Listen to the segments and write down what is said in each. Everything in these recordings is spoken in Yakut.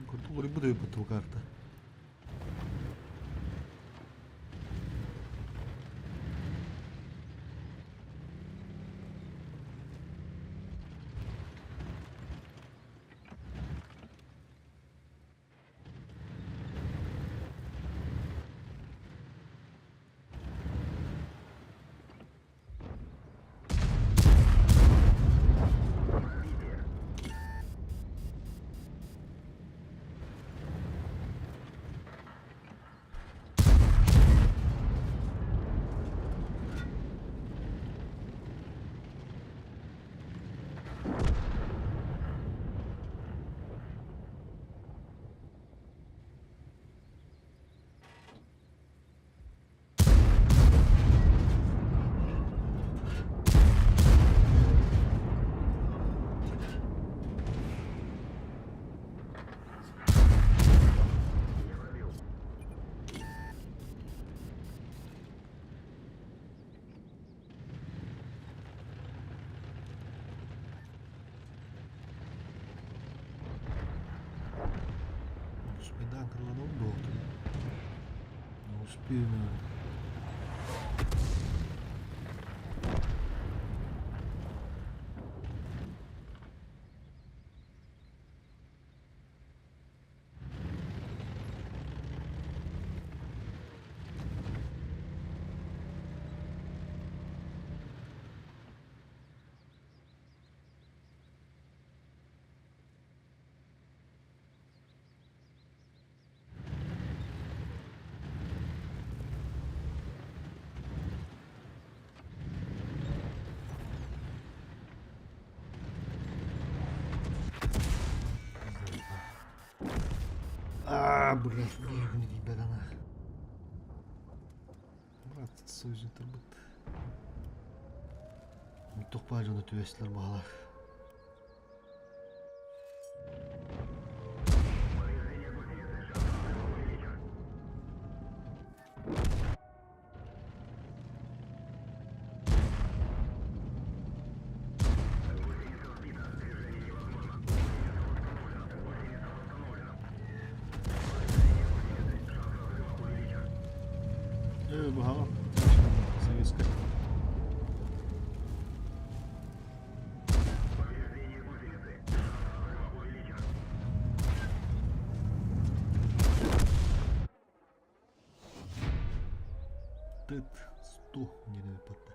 Курдук уларыйбыт өйбүт бу карта. Успейдаан кырыланабын дуо? Не успею, наверное. Аа, блядь, не тиийбэтэ Брат, союзниктарбыт. Туох баар дьону түбэстилэр баҕалаах. быһаҕа советскай. Т-100 диэн ыыппатта.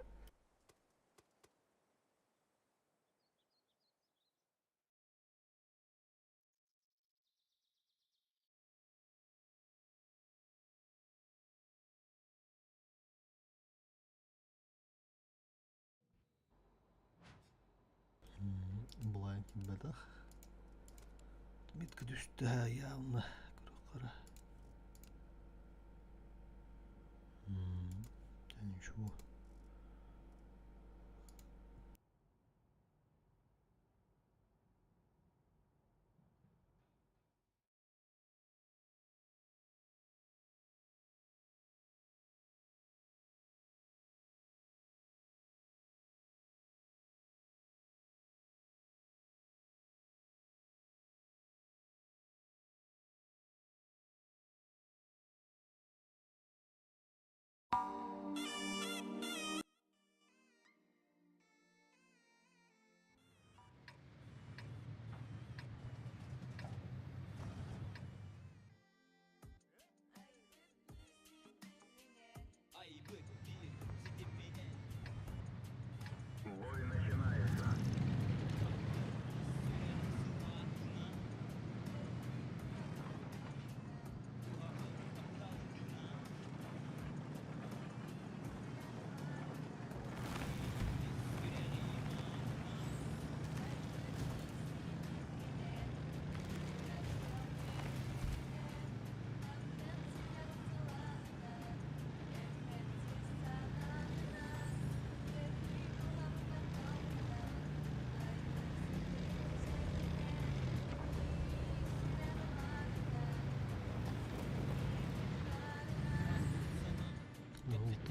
Былаан киирбэтэх. Метка түстэ явно көрүөххэ Ничего.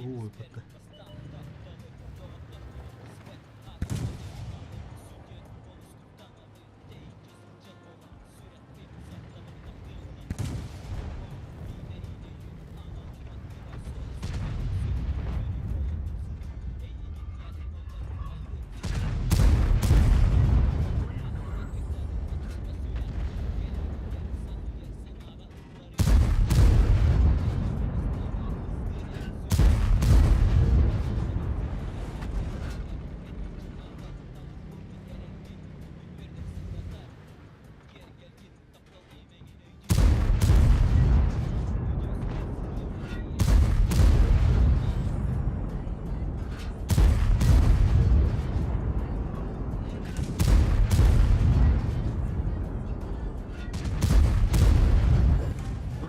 Ой,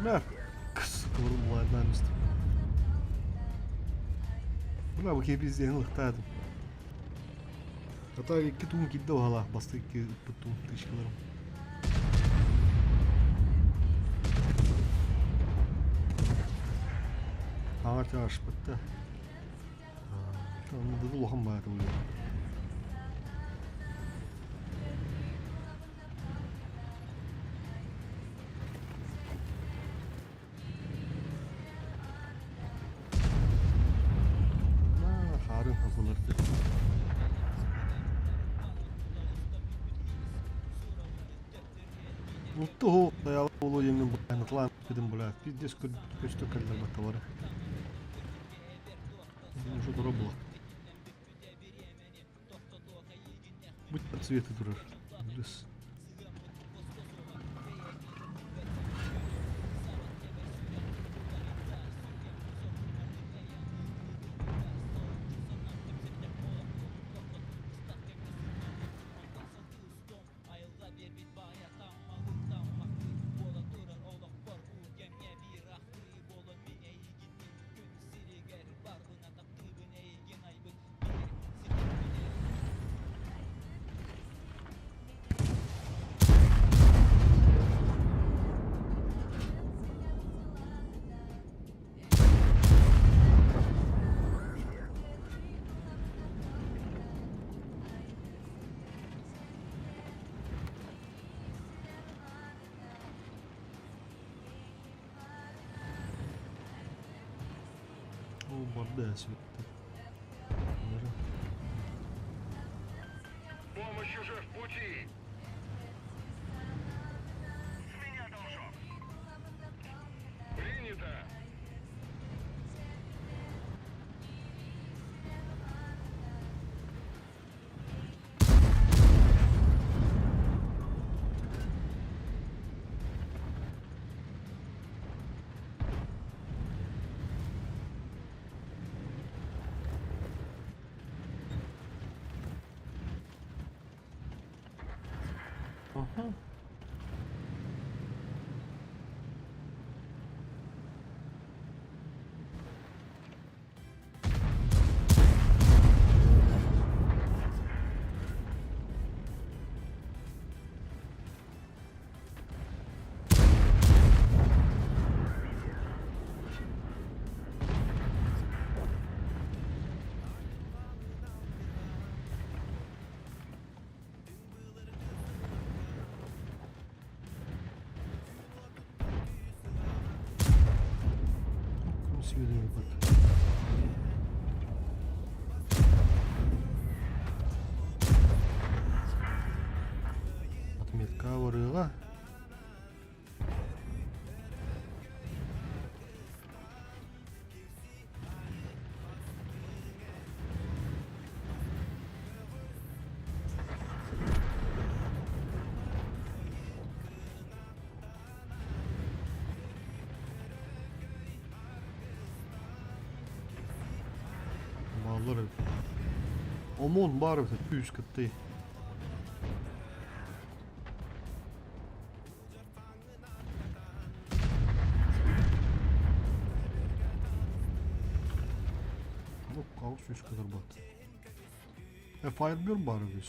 Бля, Бля, бу киһи пиздеһин ылыктаатым. Хата икки туум киирдэ уһалаах бастакы икки ыппыт туум тычкаларым. Аҥар чаашпыт да. Улахан баата Хаарын хапыларды. Уттуһу даял болу емин булайнытлан кедим була. Пиздец көстө кэллэр батталары. Уже тура була. Будь по цвету турар. Плюс. Да, свет. Помощь уже в пути. С меня должок. Принято. Ага. Күн бат. Отметка барыга. Баллар эбит. Омон баар эбит күүс кытты. Ну, 600 kadar бат. E Firebird баар эбит.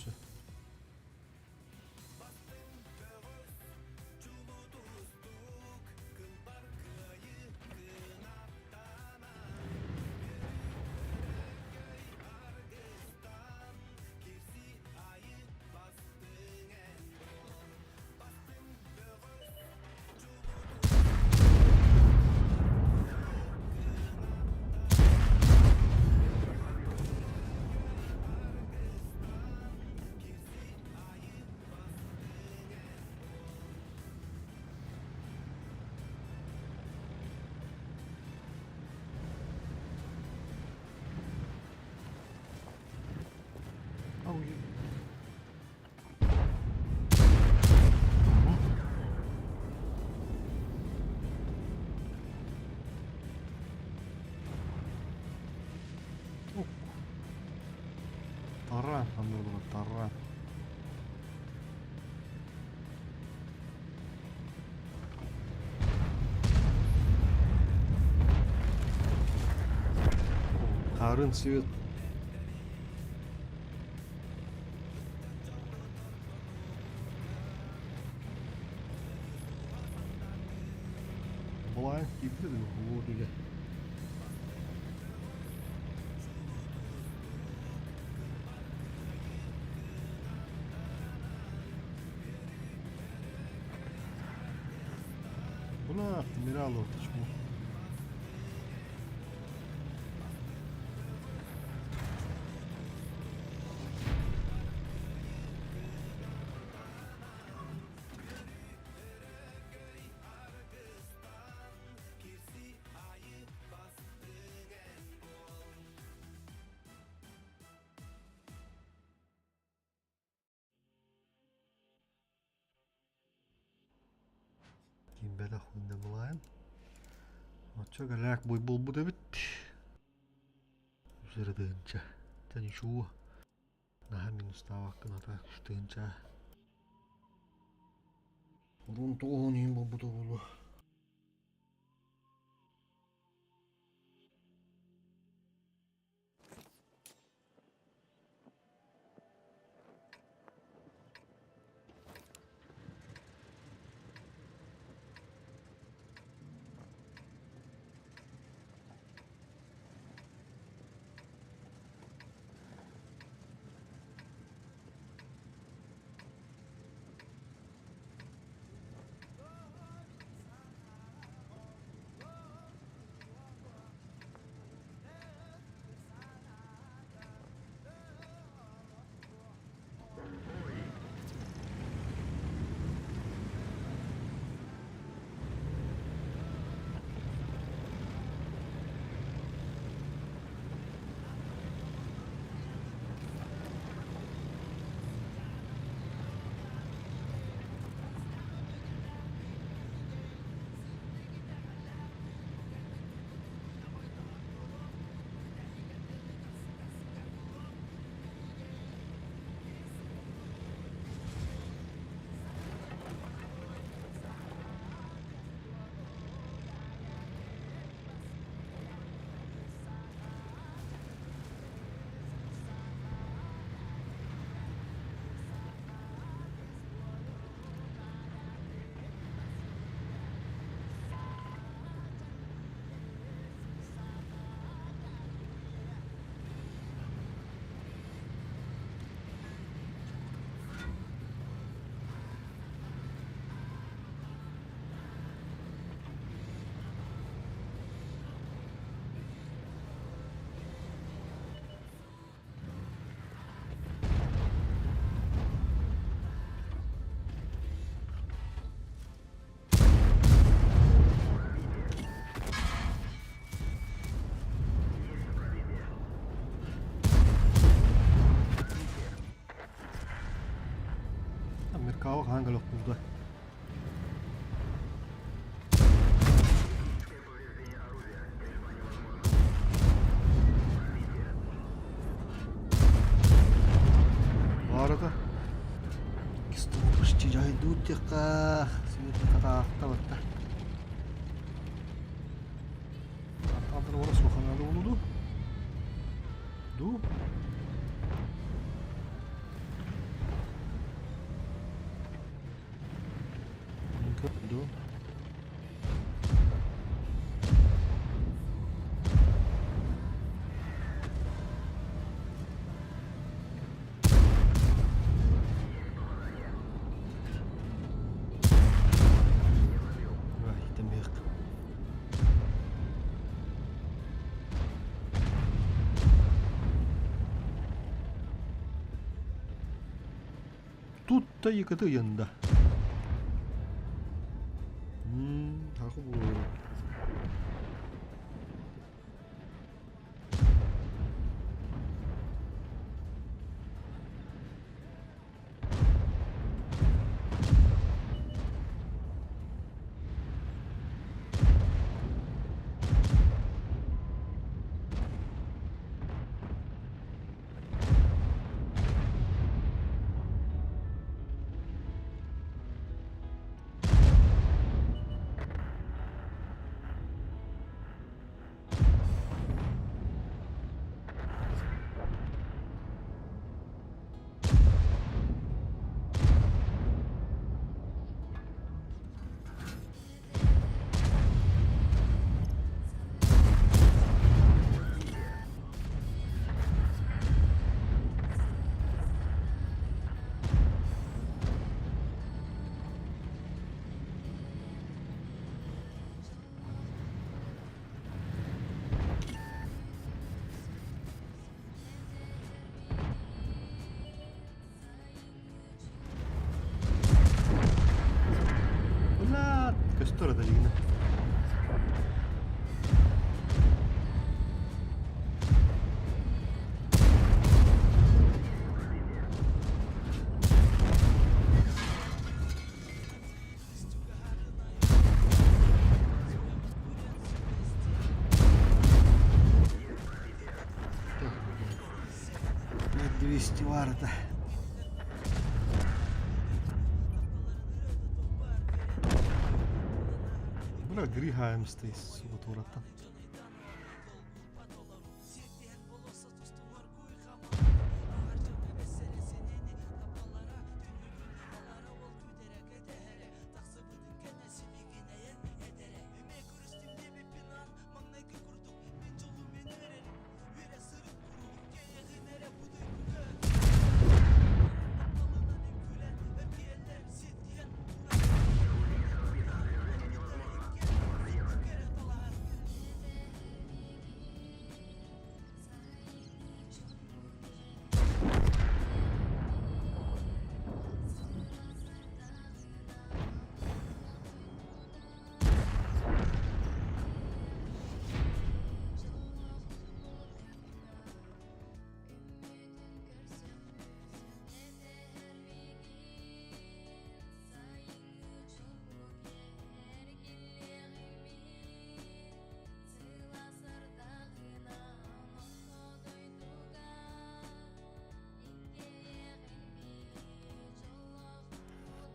Ау, Таран, аннылар, таран. Харын свет. Былай кипті де вот. Buna Miralo почему? Кимбеле хуйна булайын. Очо галак бой болбу да бит. Үзердинче. Та ничего. Наха минус таваккыната тыынча. Урун тоғын ең болбу да болу. Тоҕо хаһан кэлиэхпит да? Баарата Кистопушчи дьайдуу диэххэ Света хатаахта батта. Аттаантан уора суоханаада буолуду. Ду? Ду? Тут-то якыты ыйында. Хахы буолуо. Блядь, көстөр это дигинэ. 200 var это. Бля, гриха МСТ, сука, турата.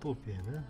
Топия, да?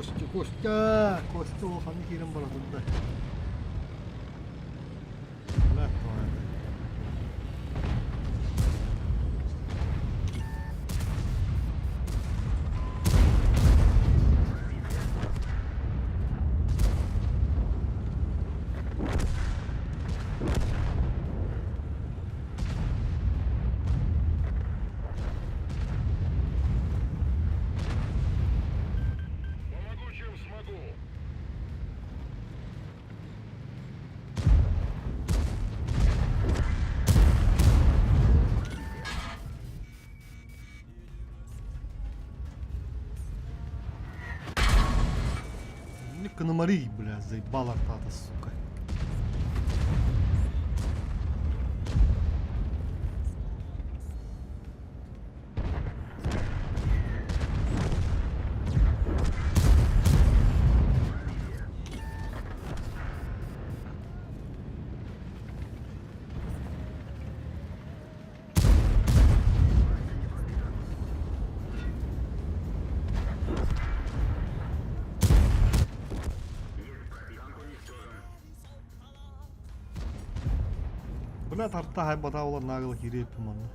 Костя, Костя! Костя улаханнык киирэн бара турда. Бля, тварь. Помогу, чем смогу. Кономарий, бля, заебала тата, сука. Бля, тарта хайбата олар нагыл кириэппин манна.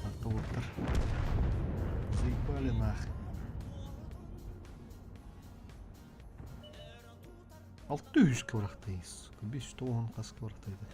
Тарта Заебали нах. 600 кыбырахтай, сука. 590 хас кыбырахтайда.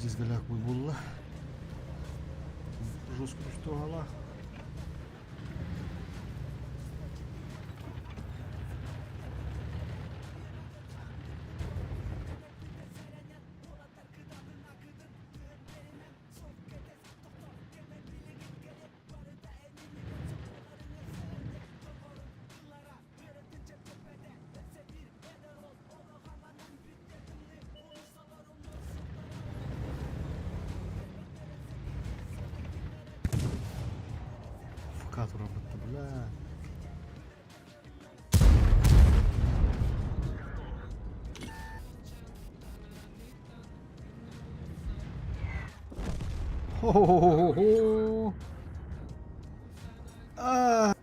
Пиздец голяк буолла. Жестко түстэ. ФК турарбытта, бля. Хо-хо-хо-хо! А!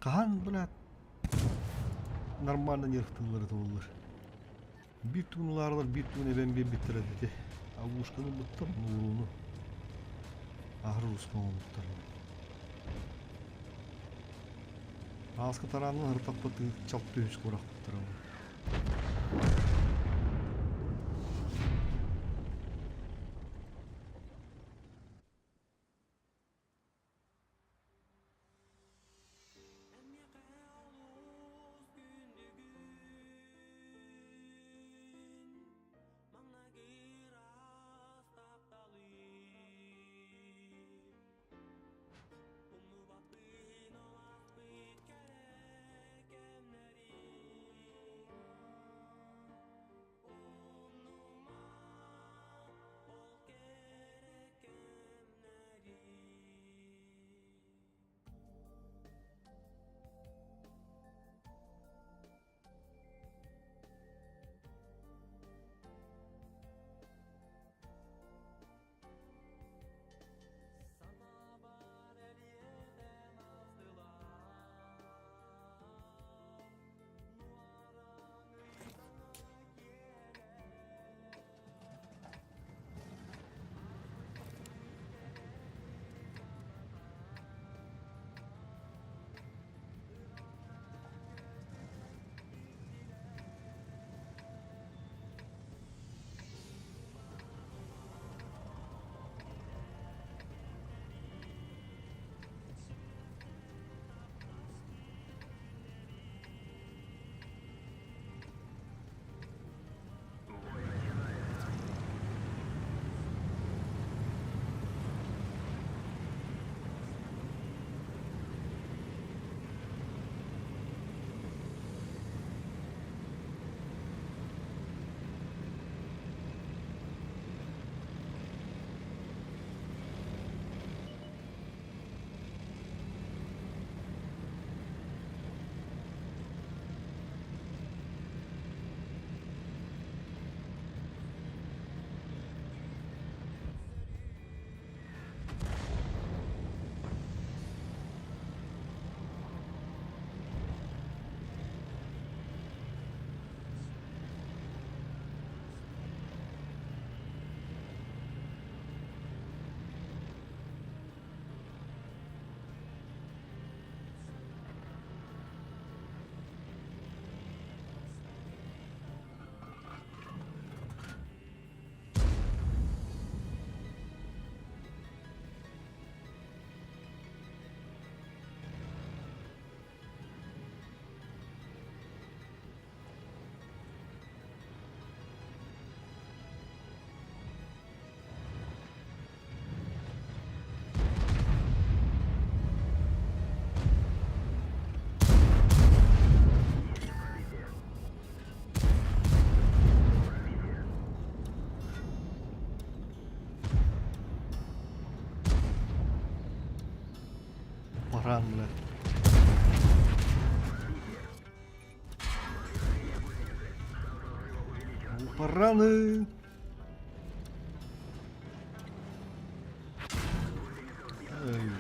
Хаһан, блядь, нормально нервтыллары тобуллар. Биир тугун биир тугун эбэн биэрбиттэр эбити. Алушканы буттар, нууруну. Аһар ууска оҥорбуттар. Ааска тараанын ырытаппыт чалт түһүс курахпыттар. Баран, бля. Бараны! Эй.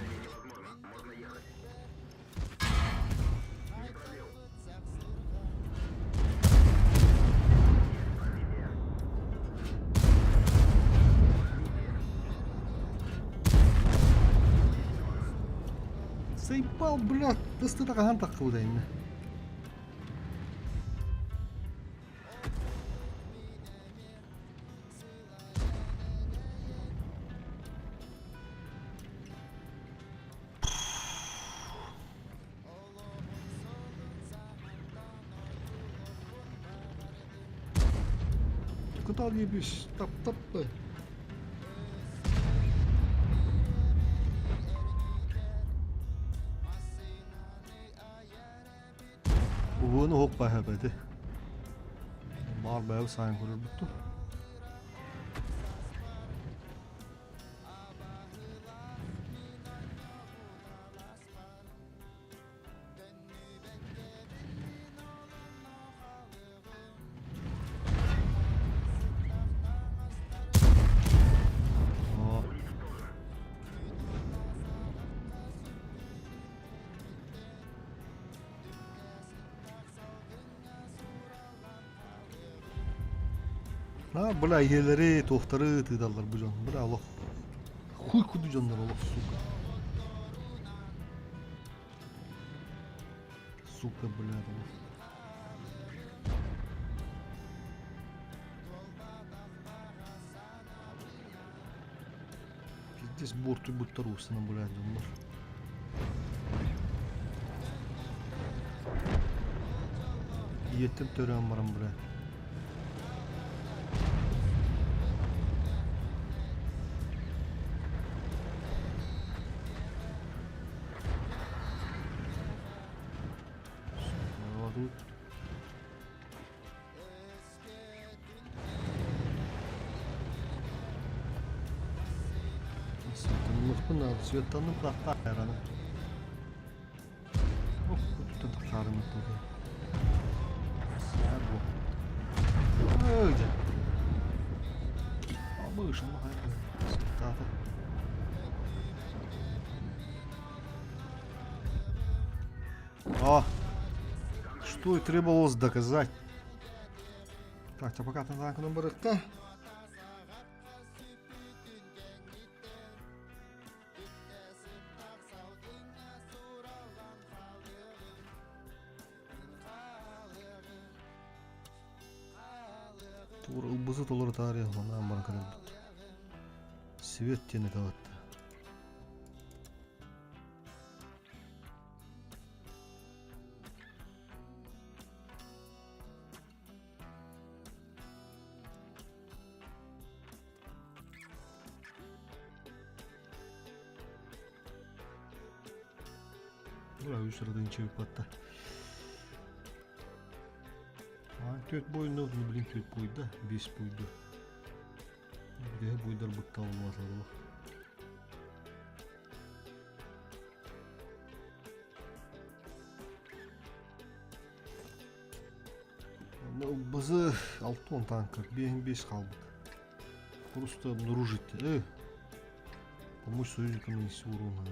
Заебал, блядь, тыстыта хаһан таххыбыта иннэ. Куда ебись? Тап-тап-ты. Уһуну уһук баһа бэти. Баар бэйэ сайын көрөрбүт На, бля, ийэлэри, туохтары тыыталлар бу дьон. Бля, олох хуй куду дьоннор олох, сука. Сука, блядь, олох. Пиздец, буортуйбуттар уустана, блядь, дьоннор. Ийэттэн төрөөн баран, блядь. Светланыммыппын наада, Светланным тахтаарана. Ох, тут тахтаарыммыт Ой, Абыш, Светлата. А, что и требовалось доказать. Так, пока танканы барыкта. Тур ылбысы толору таарыйа манаан баран кэлэрбит. Свет диэн этэ Бля, үс радынча ыппатта. Түөрт буойунна, блин, түөрт буойда, биэс буойду. Бүтэһик буойдар бытталлыбатылар. Бызы 60 танка, 5 хаалбыт. Просто обнаружить. Помочь союзникам нанести урон.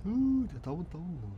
Ыы, табын табын.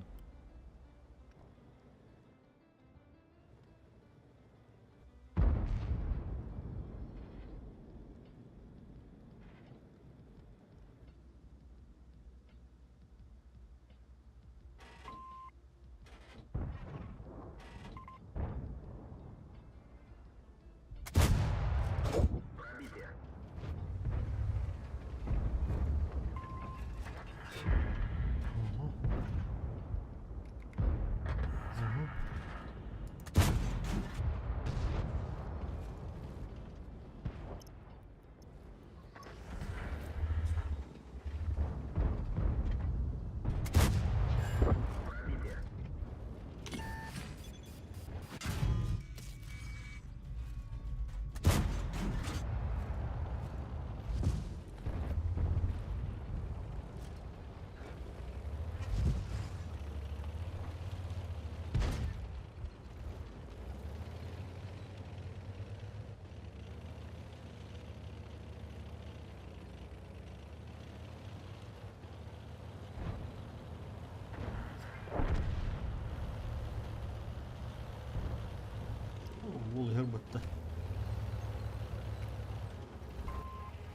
Уол иһэр батта.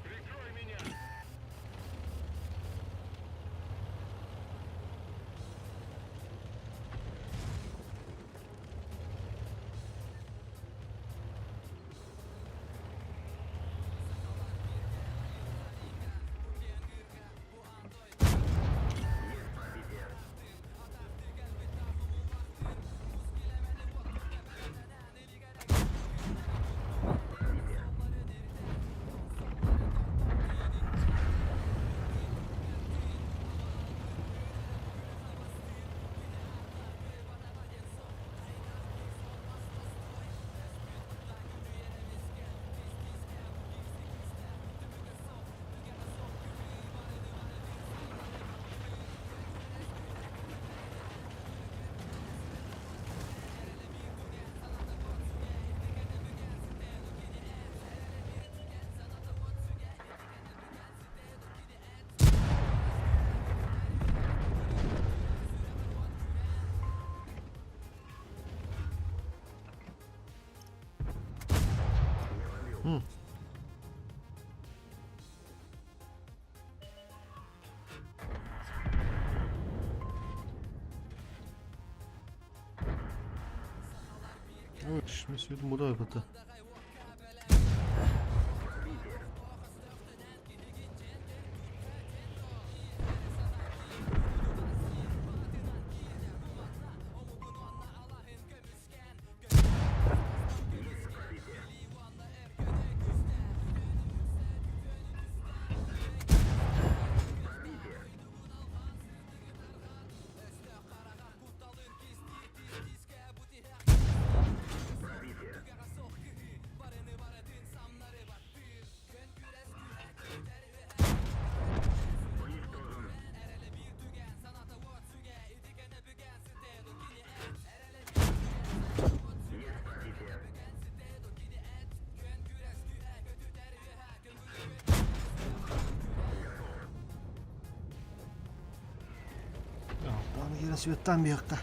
Прикрой меня! Мин мураа бата. Алтан киирэн светтаан биһиэххэ.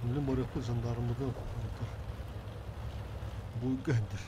Билин барыахпыт жандармыга буйга иһдэр.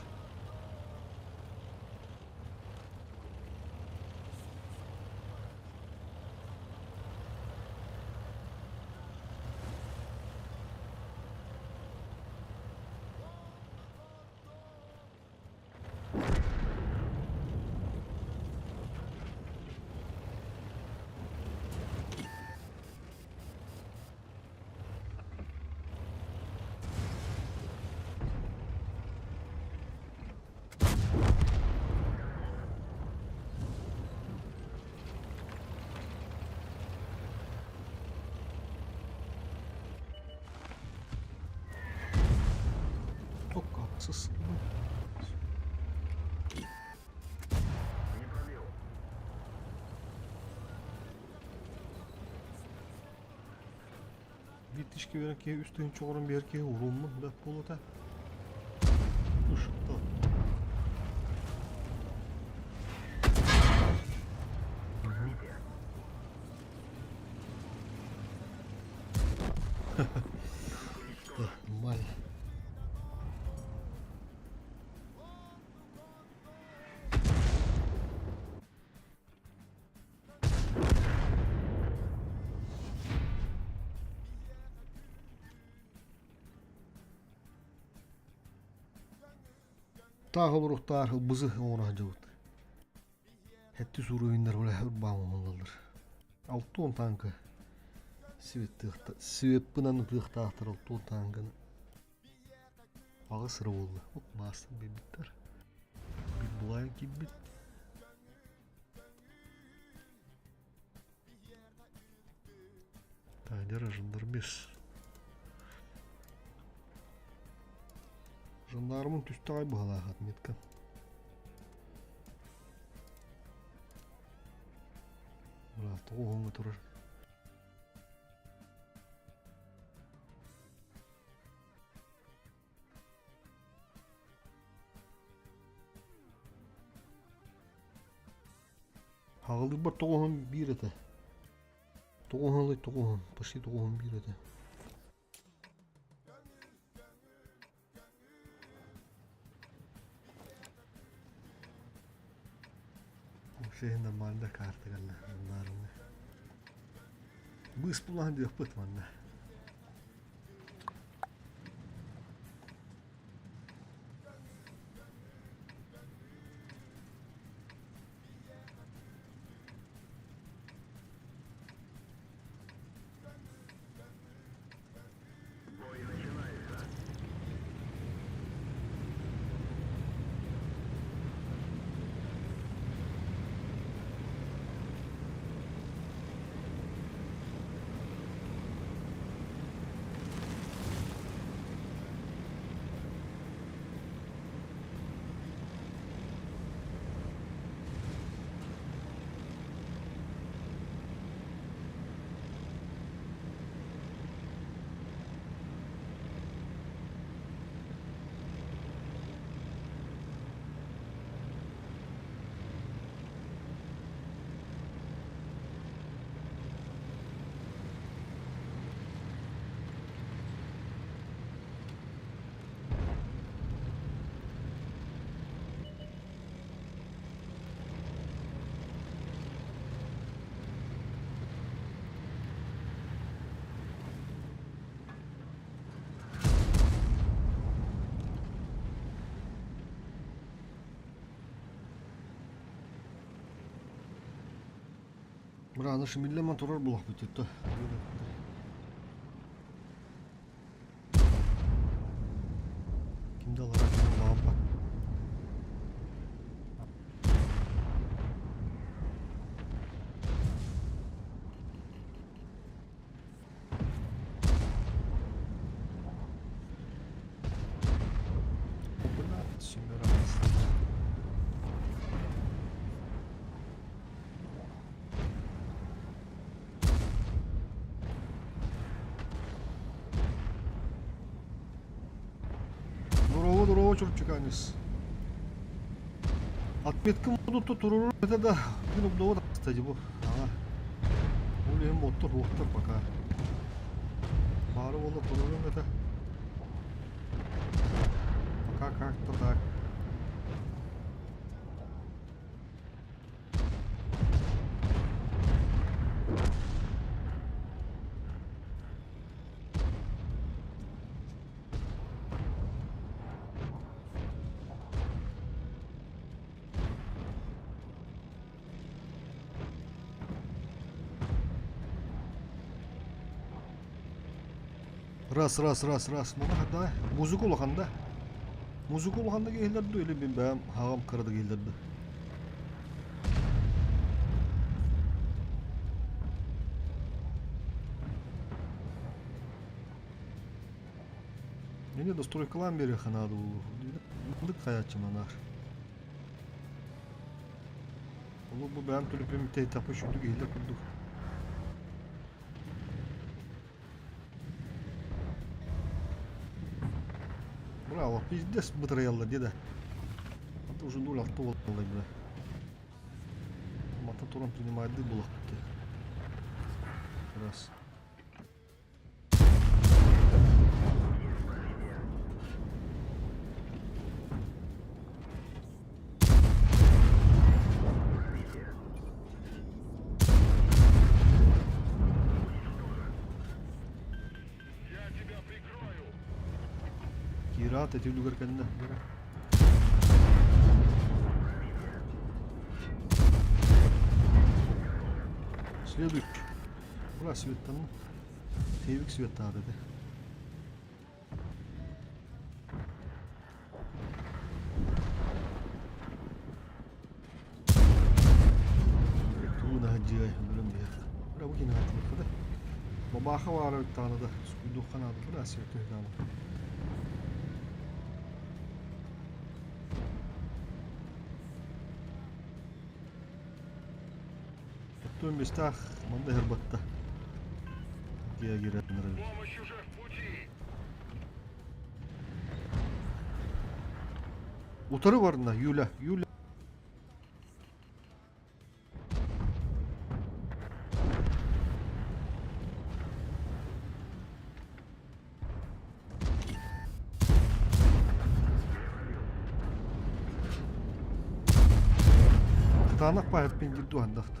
Ахсыс. Не пробил. Биир тишке берен киһи үс тыһыынча оҕорон биэр киһи урууммун бэрт буолуота. Что? Пробитие. Танк уничтожен. Нормально. Таах олоруохтаар ылбызы оҥоро сылдьабыт. Хэттис уровеннар бile урбаан оҥоһуллаллар. 60 тааҥка свеппынан ытыахтаахтар 60 тааҥканы. Аҕыс эрэ буолла. Оп, маастар биэрбиттэр. Биир булаайан киирбит. Тайдер жандармес. Жандармын түстэҕэй быһалаах отметка. Быраат тоҕуһуҥҥа турар. Хаҕылыырбар 91 этэ. 90 90, почти 91 этэ. Вообще нормально карта кэллэ, нормально. Быыс булан диэхпит манна. Бой начинается. Быраны шимиллэмэн турар булахпыт то. Ким да алара ким баҕарбат. Дорово, дорово, чурчуканис. Отметка будут туруру это да, күн обдуо кстати бу. Ага. Ол иһин оттор уохтар пока. Баары буолла туруруҥ это. Пока как-то так. Раз, раз, раз, раз. Мана хата музыка улахан да. Музыка улахан да киһилэр дуу или мин бэйэм хаҕам кыра да киһилэр дуу. Мени достройкалаан биэриэххэ наада буолуо. Ындык хайааччы манаар. Ол бу бэйэм төлөпүөм тэйтэхпэ үчүгдүк иһиллэр курдук. Браво, пиздец бытырыйаллар дии да. Это уже 0,6 буолла бля. Мата туран принимайды булахпыт. Раз. Я тебя прикрою! Кираат эти үлүгэр кэннэ. Следующий. Ура, светтанна. Тевик светтаады этэ. Тугу наһадьыай өлөрөн биһиэхэ. Бра бу кини хатылыкка да. Бабааха баара ыттаҕына да скуйдуохха наада бра свет даҕаны. Оттон местах манда хербатта. Геагирен Помощь уже в пути! Утары барна, Юля, Юля. Кытаанах баһыппын диир дуһандахт.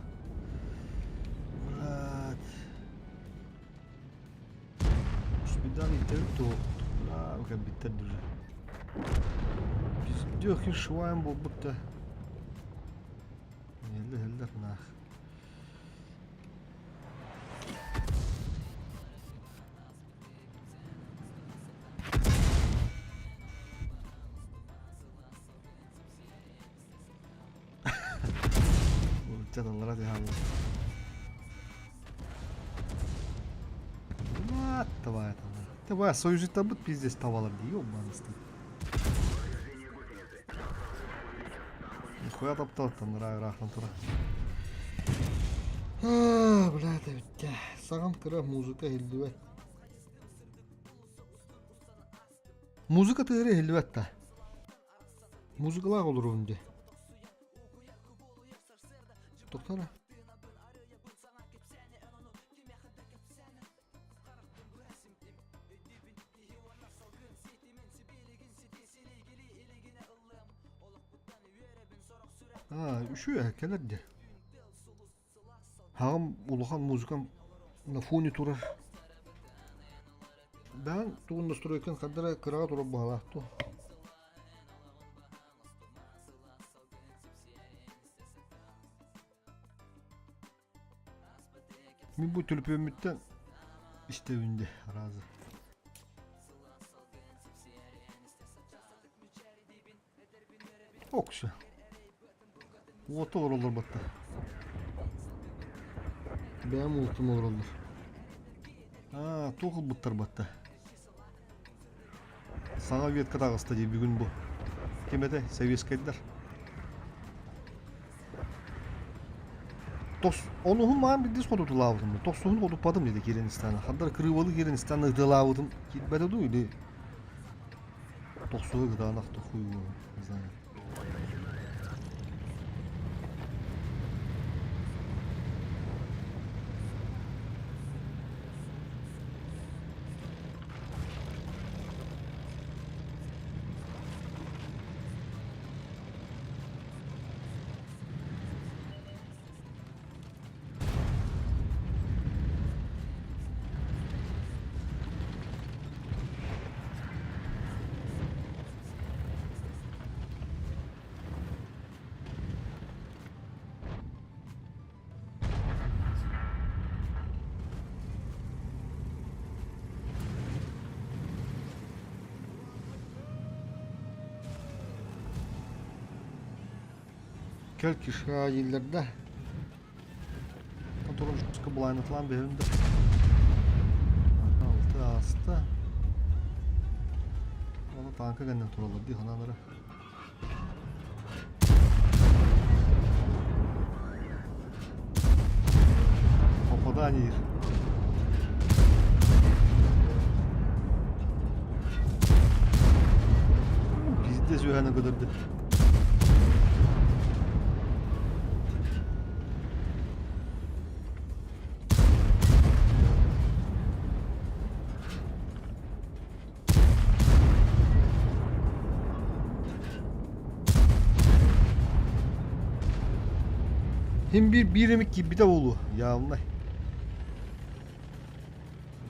Блядь. Успедан итэбит дуо? Бля, биттер уже. Пиздёх швайм буолбут да. Эллер нах. Дьаналлара түһэн Давай там. Давай, союзниктарбыт пиздец табалар дии, ёбаный. Нихуя тапталтан ыраахтан тура. Блядь, эбиттэ. Саҕам кыра музыка иһиллибэт. Музыка тыыра иһиллибэт да. Музыкалаах олоруун дии. Тоқтара. Аа, үчүгэй кэлэр дии. Аҕам улахан музыкам на фоне турар. Бэйэҥ тугун настройкан хардара кыраҕа турар баҕалаах дуо? Мин бу төлөпүөммүттэн истэбин дии араазы. Оксо. Уота олороллор батта. Бэйэм уутум олороллор. Аа, туох ылбыттар батта. Саҥа ветка таҕыста дии бүгүн бу. Ким этэ? Советскайдар. Тос, онуһун маан биддис хотутулаабытым. Тохсуһун хотуппатым диде киирэн истэҕинэ. Хандар кырыыбалы киирэн истэҕинэ ытыалаабытым киирбэтэ дуу или тохсуһу кытаанах тохуй не знаю. Кэл кишка дииллэр да. Турумчуска былааннатлаан бэһин да. Алты ааста. Тааҥка кэннин тураллар дии санаалара. Попадание. Пиздец үөһэни көтөрдө. Хим биир биир эмит киирбитэ буолуо, явно.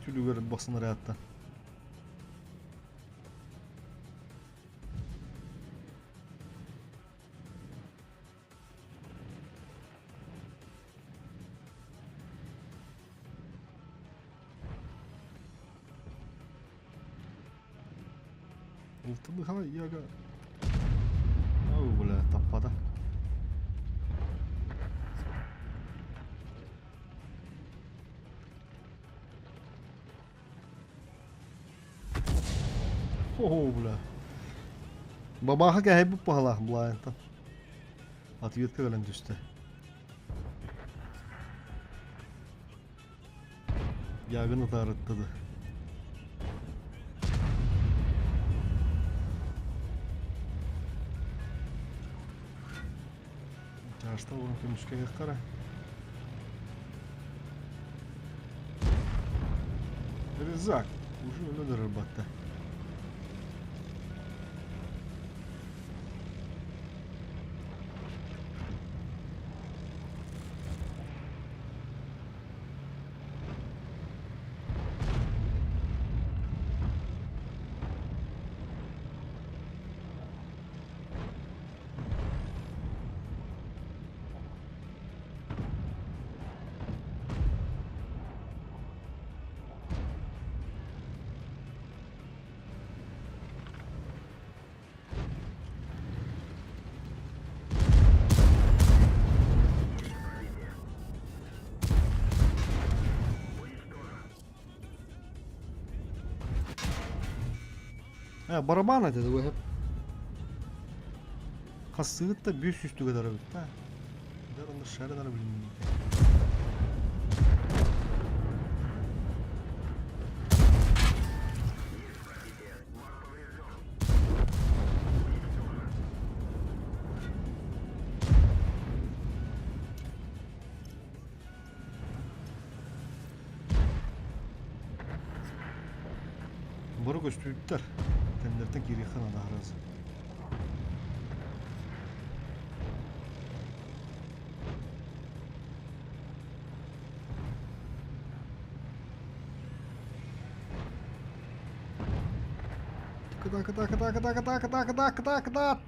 Түлүгэр бахсынар ааттан. Ултыбыха яга. Ау, бля, таппата. О, бля. Бабаха кэһэйбит баһалаах былаайантан. Ответка кэлэн түстэ. Ягын атаарыттады. Чааста олорон көмүскэ хара. Резак уже өлөн батта. Барабан этэ дуо хеп. Хассыыт да бүүс үстүгэ дарабыт да. Дар онно шарынара билиннийде. Бары көстүүттэр. Тендертэн киириэххэ наада араас. Кыта кыта кыта кыта кыта кыта кыта кыта кыта.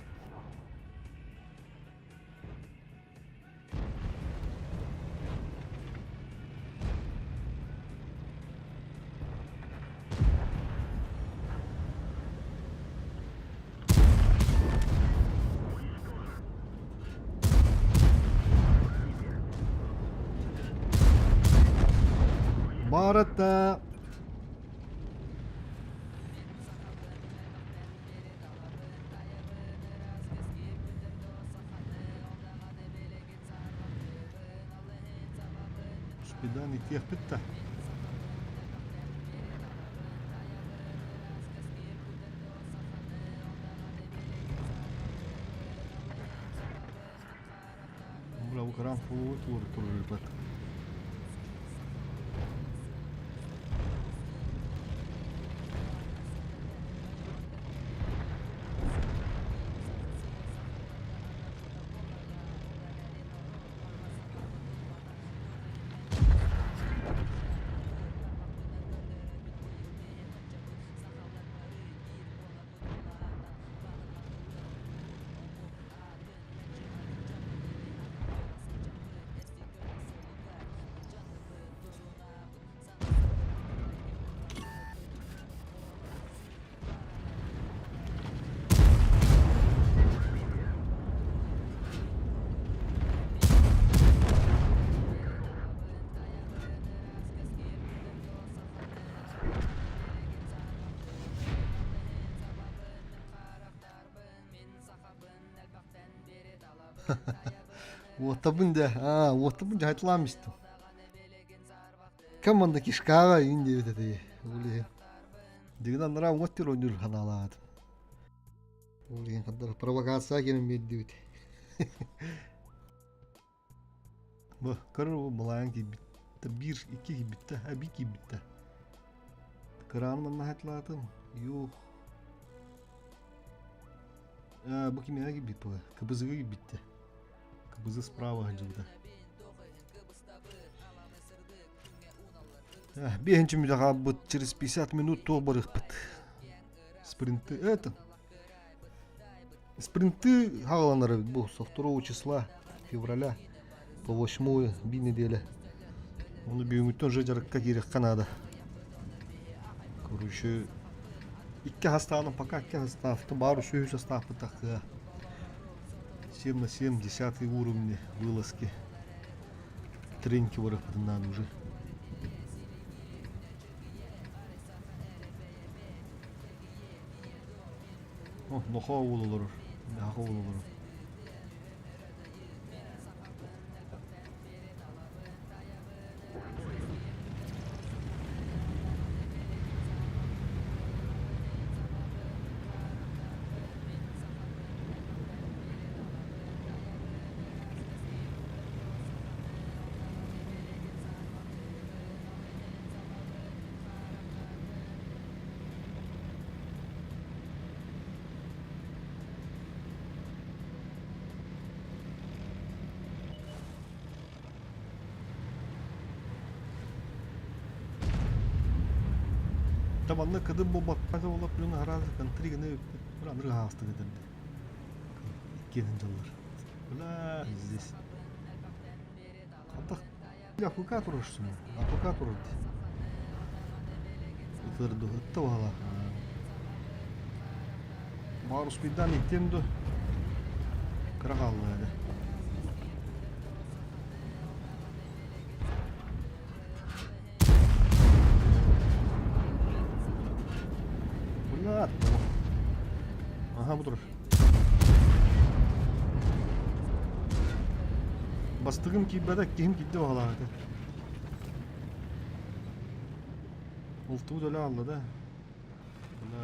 Барыта. Спидан итиэхпит да. Бля, бу кран фулу тур турбат. Уоттабын дэ, аа, уоттабын дьэ хайтылаан истим. Кэм манна кишкаҕа иин диэбит этэ ол иһин. Дигин анараа уҥа өттүгэр ойнуур ханаалаатым. Ол иһин хандар провокация кэлэн биэрдибит. Бу көрөр бу малаан киирбит. Биир, икки киирбиттэ, а биир киирбиттэ. Кырааны манна хайтылаатым. Юх. А, бу кимиэхэ киирбит була? КБЗ-га киирбиттэ. КБЗ справа сылдьыбыта. Биэһинчи мүнүүтэ хаалбыт, через 50 минут туох барыахпыт. Спринты это. Спринты хааланар эбит бу со 2 числа февраля по 8 биир неделя. Ону бүгүҥҥүттэн уже дьарыкка киириэххэ наада. Короче, икки хастааным пока икки хастаахтым баар үсүһү састаахпыт тахсыа. 7 на 7, 10 уровни вылазки. Треньки барыахпытын наада уже. О, нохоо уол олорор. Нахо уол олорор. Табанна кыдым буолбакка буолап дьон араас контри гына бір аныры хаастык этэрди. Иккиэн дьаллар. Бля, здесь. Хантах АПК турарсың. АПК турар дии. Ытырды, ытта баһала. Баар успейдаан иттиэм дуо? Кыра хаалла эрэ. Бля, Аха, бу турар. Бастыгым киирбэтэ, киһим киирдэ баҕалаах этэ. Ултуу төлө алла да. Бля.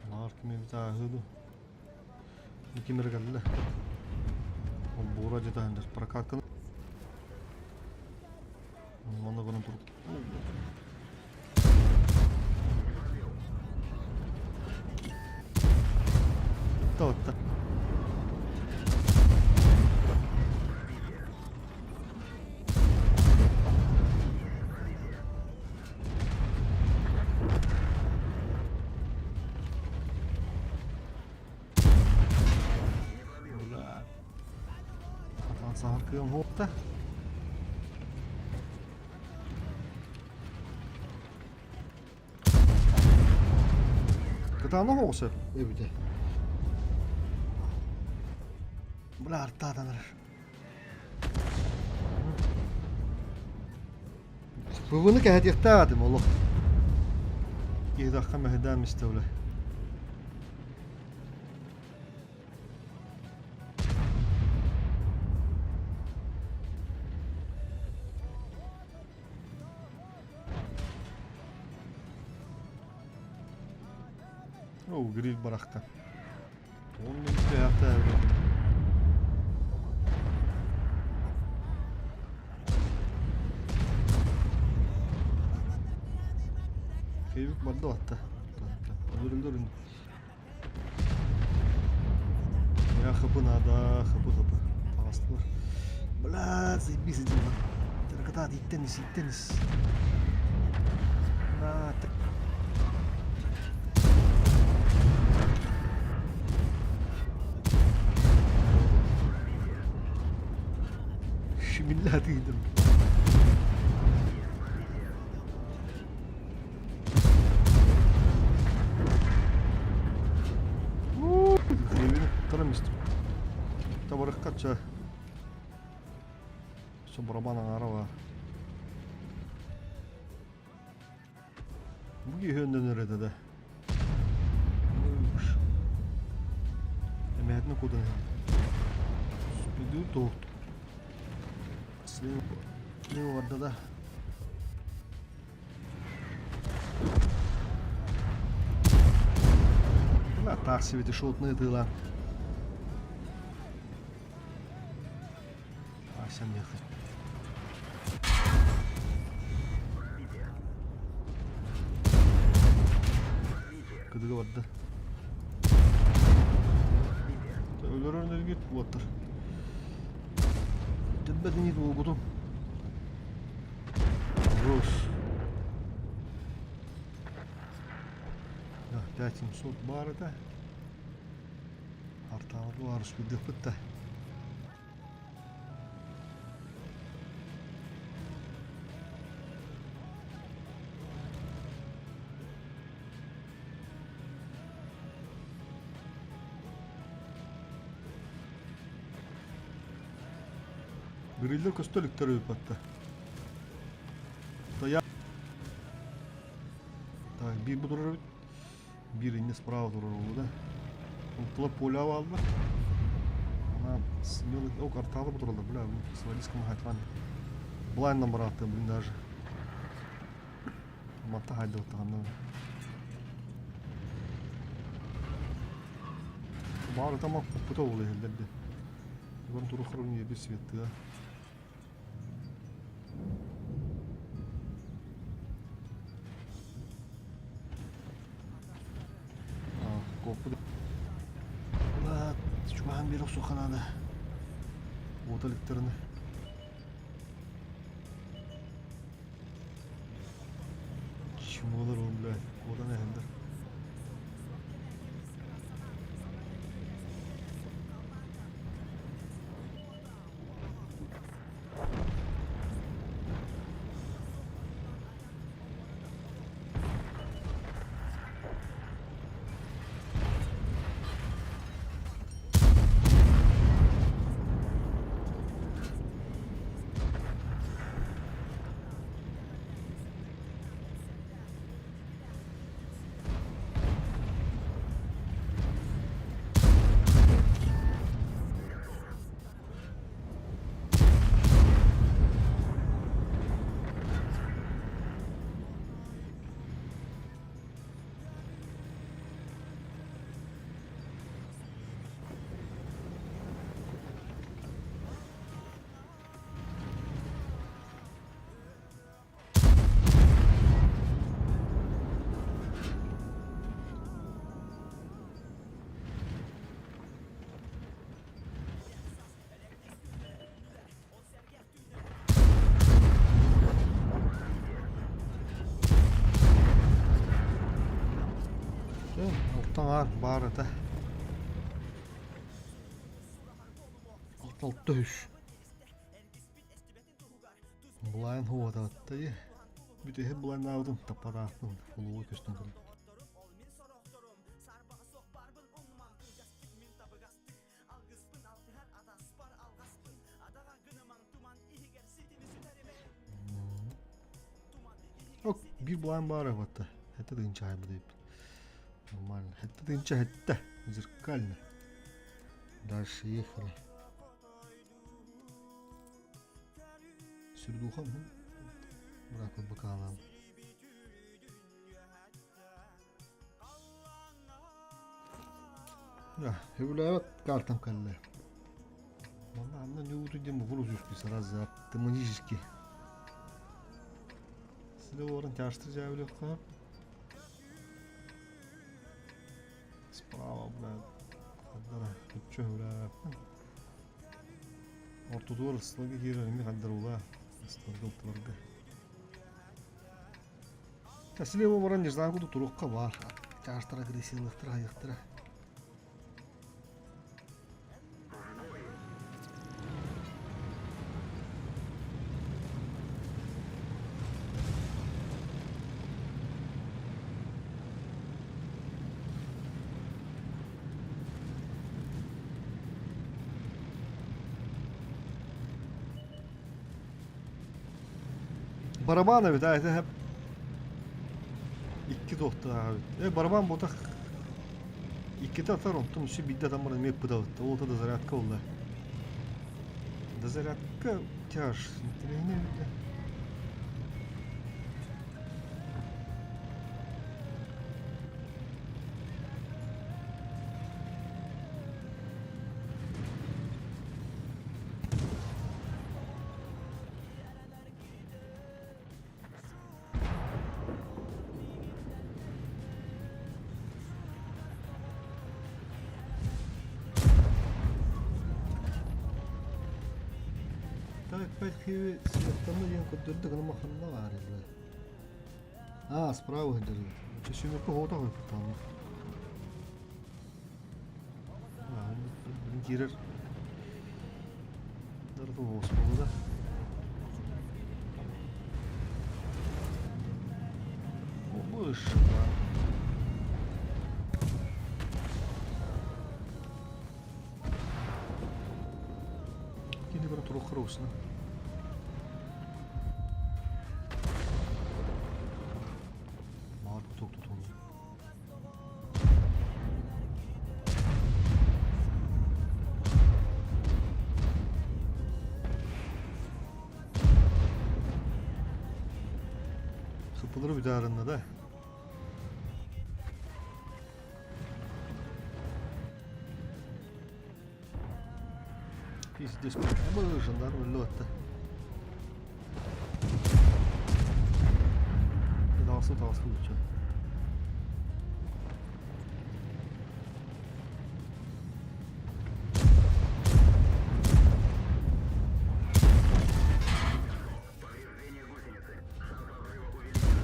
Наар ким эбит ааһыы дуу? Ким эрэ кэллэ. Олбуора дьэ таһын прокатканы. Манна гынан турук. Отта. Бля. Атан саһар кыам хуопта. Кытаанах оҕус эбитэ. Бля артаатанар. Бывыны кэһэтиэхтээх этим олох. Киһитэххэ мэһэйдээн истэ бля. О, гриль барахта. Он Кыйбыт барда батта. Өлөрүн. Я хапы надо, хапы хапы. Таҕыстылар. Бля, заебись иди. Таракатаат иттенис, иттенис. На, так. Шимиллää тыыдым. Хребин турам истим. Табарыкка ча. Все барабан аҥаара баар. Бу киһи өннөнөр этэ да. Эмэһэтин кудан иһэн. Спиду туох. Слева барда да. Бля, так себе ты шотные тыла. Ася мехать. Кыдыга барда. Өлөрөр нөргүт буоттар. Тиббэтин буолбутум. Рус. Да, 5700 баар этэ. Артаабыт баар успейдыахпыт да. Гриллер көстө иликтэр ыыппатта. Тая. Так, биир бу турар эбит. Биир инне справа турар буолуо да. Онтула поля бааллар. Ана смелый... О, карталы бу тураллар, бля, свалиском хайтван. Блайндан барааттым, блин, даже. Матта хайдыбыттаҕына. Баар ытама куппута ол иһиллэрди. Иван Турухаров ньиэби светтыа. Куоппут. Чугаһан биэр охсуохха наада. Уота иликтэринэ. Чмолар ол, блядь, куотан эһэллэр. Алтан аар баар этэ. Алта үс. Былаан хуотааттай. Бүтэһик былааннаабытым таппатаахпын фулуга көстөн турар. Ок, биир былаан баара батта. Хэтэ тыынча хайбыт эбиппит. Нормально. Хэтэ тыынча хэттэ. Зеркально. Дальше ехали. Сүрдуха Брак бакалам. Сөбүлээбэт картам кэллэ. Манна анна ньууту диэн бугул үсүспү сразу автоматически. Силе олорон тяжты жабылыqqa. Справа, блядь. Хаддара, көпчө бля. Ортотугар ысталга киирэр эмиэ хаддар ула. Ысталга ортолорго. Слева баран не знаю куда турукка бар. Тяжтара агрессиялыктара айыктара. Барабан эбит, а это икки туохтаах эбит. Э, барабан буотах иккитэ атар, онтон үсү биирдэ атан баран эмиэ ыппыт Ол да зарядка буолла. Дозарядка тяж. Интэриэһинэй эбит да. Так, архивы светтаны диэн көрдөрдө гына ханна баар этэ. А, справа сылдьар эбит. Чөсүмөккө хоото хойпуттаҕына. Киирэр да. Вышла. Кини бара туруохха усна. Маар кутук тутун. Сыппылары бүтаарынна да. Пиздец, жандарм өллө атта. Таҕыста таҕыста лучше. Повреждение гусеницы. Шанс разрыва увеличен.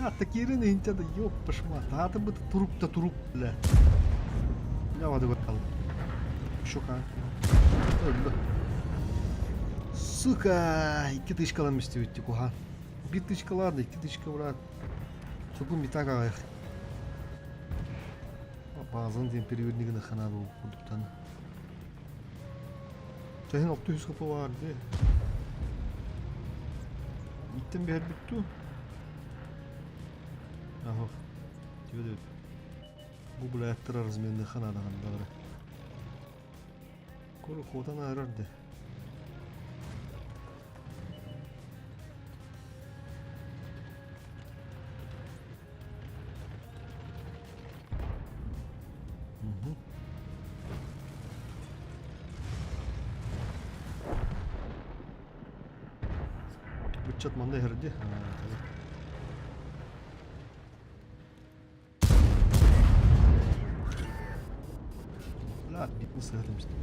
А, такирин инча да ёп пошма. Тааты быт туруп да туруп, бля. Бля, воды бал. Щука. Өллө. Сука, икки тычкалан истибиттик уха. Бир тычкалаады, икки тычка, брат. Чукун битак аҕайах. Баазан диэн перевернигин ханаа курдуктан. Чаһын алты жүз хп баар дии. Иттен биһэрбит дуу? Аһох. Тибет Бу блядтар разменный ханадахан бары. Куру хотан аарар да. Угу. Ыччат манна иһэрди. Бля, битни сыһытымсты.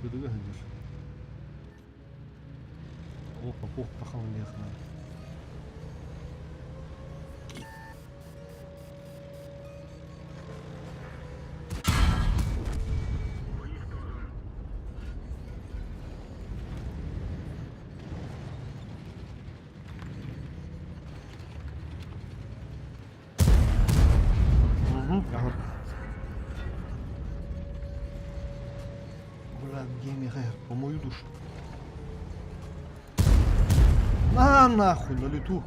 Кыдыга сылдьар. Опа, опа, халын Бля, геймер, по мою душу. На нахуй, на лету.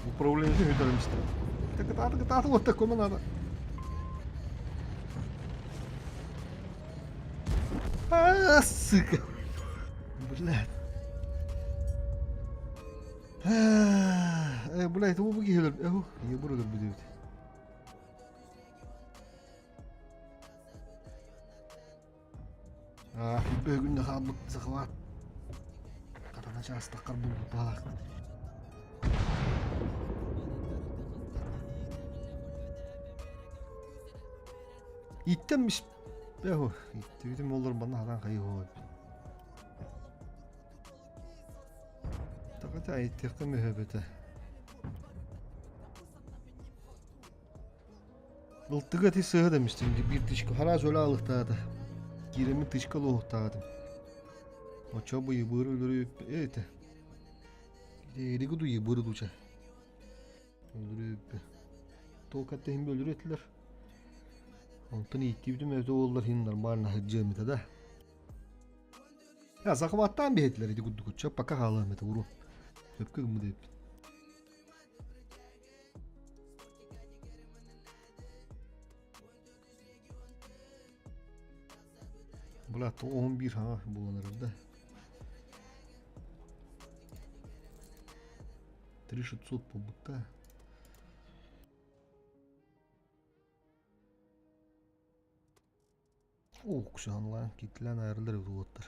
Управление үтәрмисте. Так, так, так, вот такому надо. А, сука. Блядь. Э, блядь, это бу киһилер. Эһу, не буду бүдүбүт. Бүгүн хаалбыт захват. Катана чаастаккар булбут баалаах. Иттеммиш. Эһу, иттибитим олор манна хатан хайыһоо. Тахата иттиэххэ мөһөбөтө. Ылтыга ити сыһа да мистим биир тычка хараас өлө алыхтаата. Киирэммин тычка луоһуктаатым. Оччо быйыбыыр өлөрү этэ. Ити ду ебыры дуча. Өлүрү Туох иһин өлүрү этилэр. Онтон ииттибитим өтө буоллар иһин нормально сылдьыам этэ да. Я захваттаан биһэтилэр ити курдук пока хаалыам этэ уру. Сөпкө гыммыт эбиппит. Бля, 11 хаҥа буолан эрэр да. 3600 буолбут да. Уксанлаан китлэн айарлар уоттар.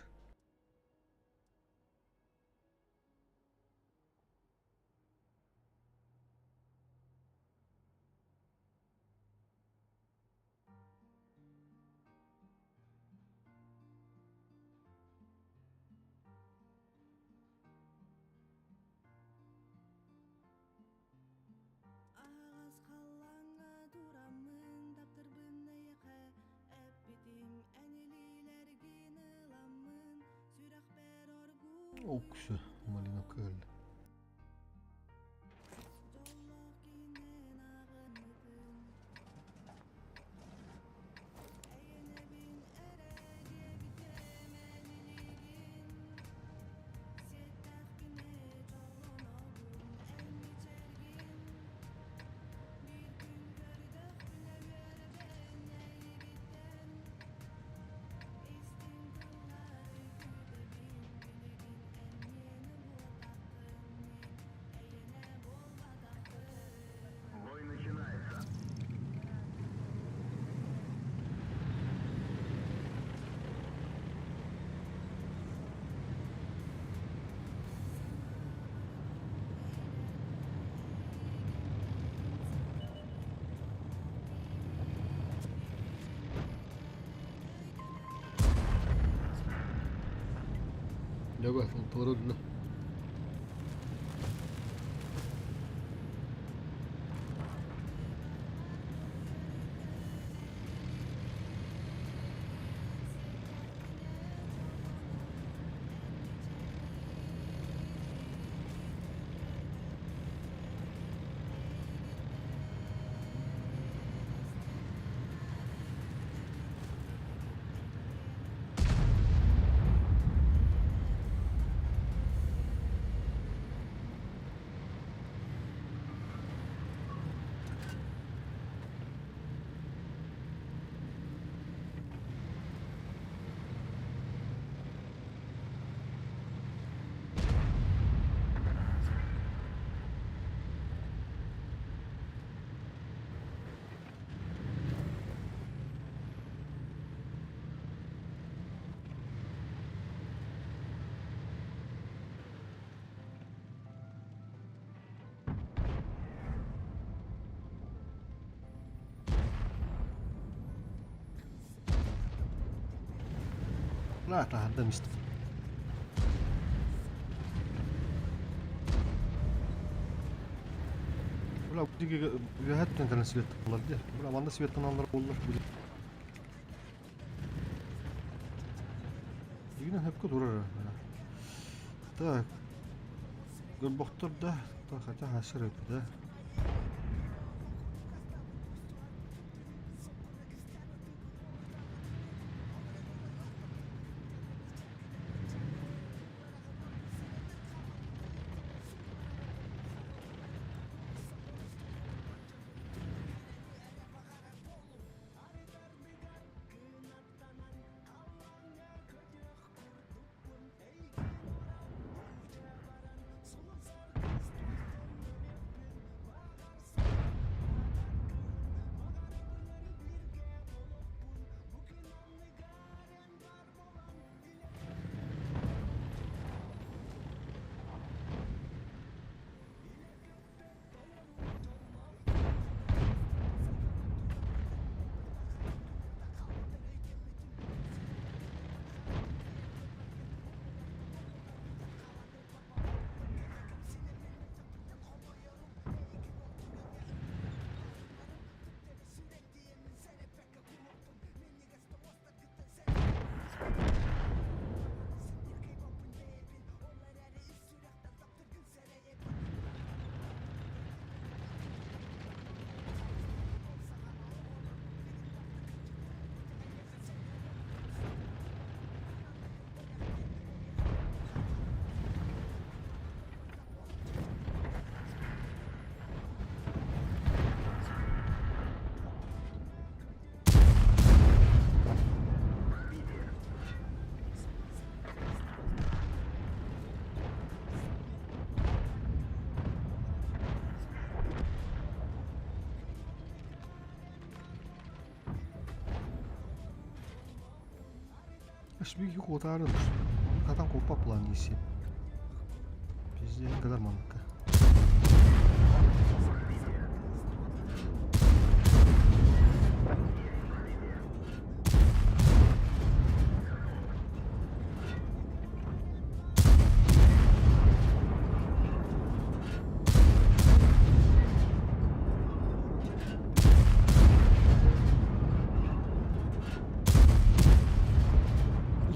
Аһаҕас халлааҥҥа тураммын таптырбын эйиэхэ эппитим эн илиилэргин ыламмын сүрэхпэр оргууй Уксу, Малиновка өлдө. дьоллоох киһинэн ааҕыммытым эйэнэбин эрэ диэбитим эн илиигин сиэттэхпинэ дьоллонобун эн мичээргин биир күн көрдөхпүнэ үөрэбин эйигиттэн истиҥ тыллары күүтэбин билигин эн миэнэ буотаххын мин эйиэнэ буолбатахпын. Бой начинается. Дьэ, алталары өллө. Бля, таһырда мистик. Бля, үөһэттэн кэлэн свет булар дии. Бля, манна светтан аллар буоллар. Дигинен хөпкө турар. Так. Көрбөхтөр да, хотя хашыр да. Шмиги куотаары хатан куоппат булан диисиэм. Пиздец кадар манныкка.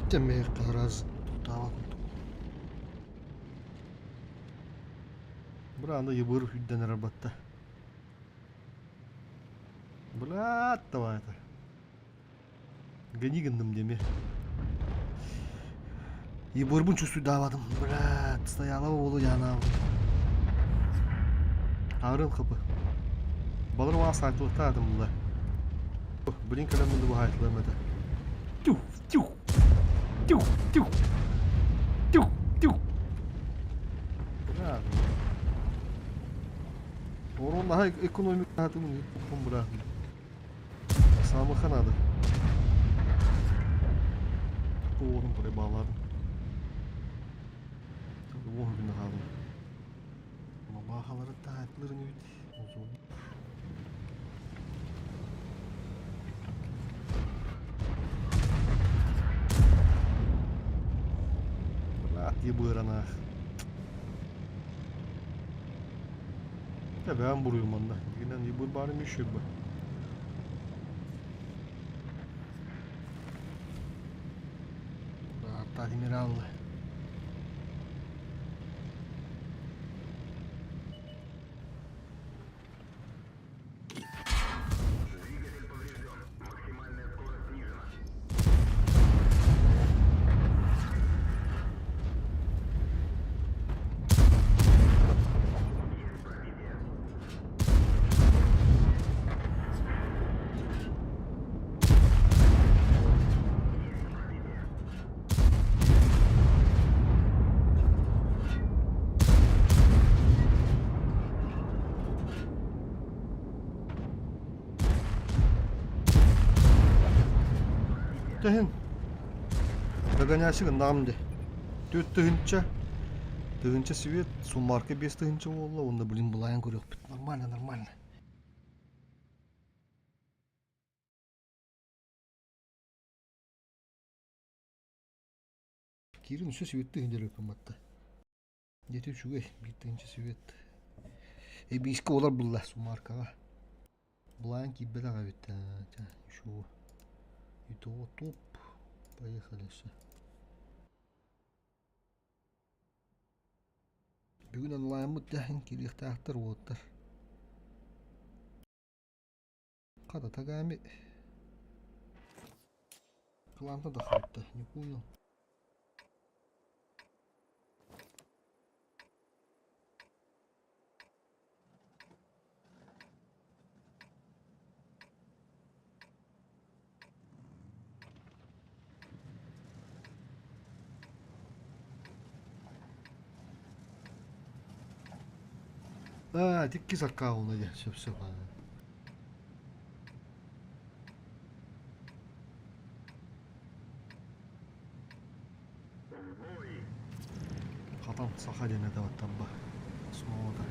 Иттэммэйэххэ араас тохтообот курдук. Быраана ебыр үрдэн эрэр батта. Блядь, давай это. Гони гынным деме. Ебырбын чувствуйдаабатым. Блядь, стояла уолу янаабын. Арын хапы. Балыр уа сайтылыктаатым була. Блин, кэлэммин бу хаайтылам этэ. Тюх, тюх, тюх, тюх, тюх, тюх. Бля. Орон наһаа экономикатын бра. Самыха надо. Орун проебалладым. Уон күнү хаалым. Мабахалары таайтыларын үт. Блядь, ебыранаах. Да бэйэм буруйум манна. Итинэн ебыр баарым еще бы. Адмирал. Двигатель поврежден. Максимальная скорость снижена. Есть пробитие. Есть пробитие. Тэһин догонящик гыннаҕым дии. Түөрт тыһыынча, тыһыынча свет, суммарка 5 тыһыынча буолла уонна блин былайан көрүөхпүт. Нормально, нормально. Киирин өссө свет тыһыынча батта. Дьэ үчүгэй, 1 тыһыынча свет. Эбиискэ олор булла суммаркаҕа. Былаан киирбэтэх эбит еще итого топ. Поехали все. Бүгүн онлайнмыт дьаһын киириэхтээхтэр уолаттар. Хата Тагами Кланта да хатта, не понял. Аа, иккис аккауна дьэ, сөп-сөп. В бой! Хатан саха диэн этэ баттарба. Основата.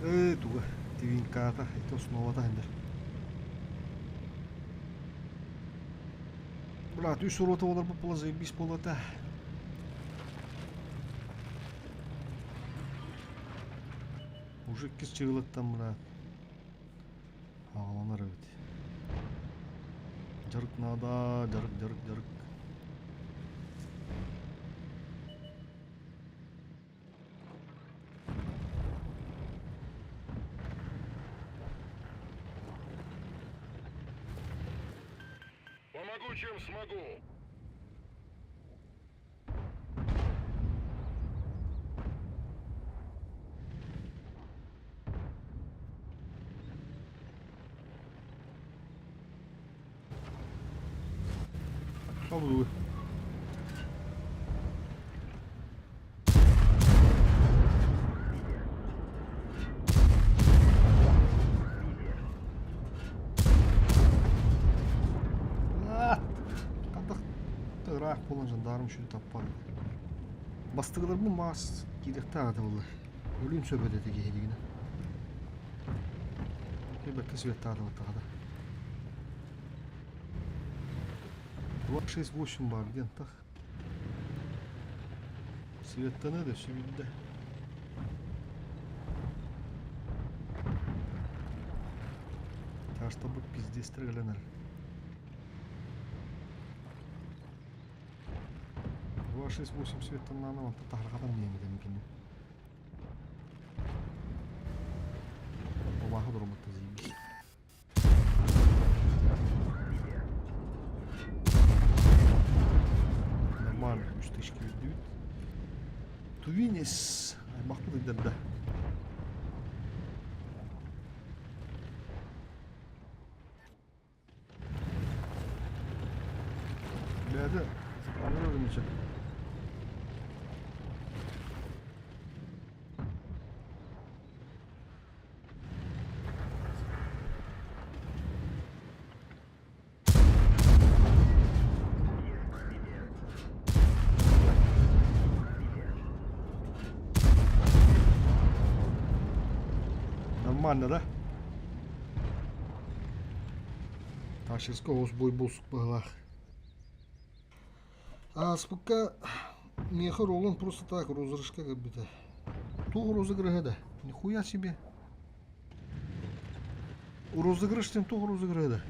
Ээ, туга, твинката, это основата хендер. Брат, үс урота олар була заебись болота. Уже иккис чыгылыттан брат. Аҕаланар эбит. Дьарык наада, дьарык, дьарык, дьарык. Помогу, чем смогу. Хабылы. А! Ыраах буолан жандарм үчүгэй таппат. Бастыгыларбын маас киириэхтээх этэ буолла. Өлүүн сөп этэ ити киһилигинэ. Бэркэ светтаатыбыттаҕа да. 268 баар диэн тах. Светтаны да сүбүддэ. Таштабыт пиздец кэлэн эрэр. 268 светтаннаана онто таһырҕатан диэмитим кини. Обааһы дурумутта заебись. Нормально, үс тысяча киирдибит. Тувинес аймахпыт ыйдарда. Бэйэтэ оҥорор ынча. Нормально, да? Ташевскай оҕус бой булсук быһылаах. Ааспыкка миэхэ Ролан просто так розыгрышка көрбүтэ. Туох розыгрыһа да? Нихуя себе. Розыгрыш диэн туох розыгрыһа да?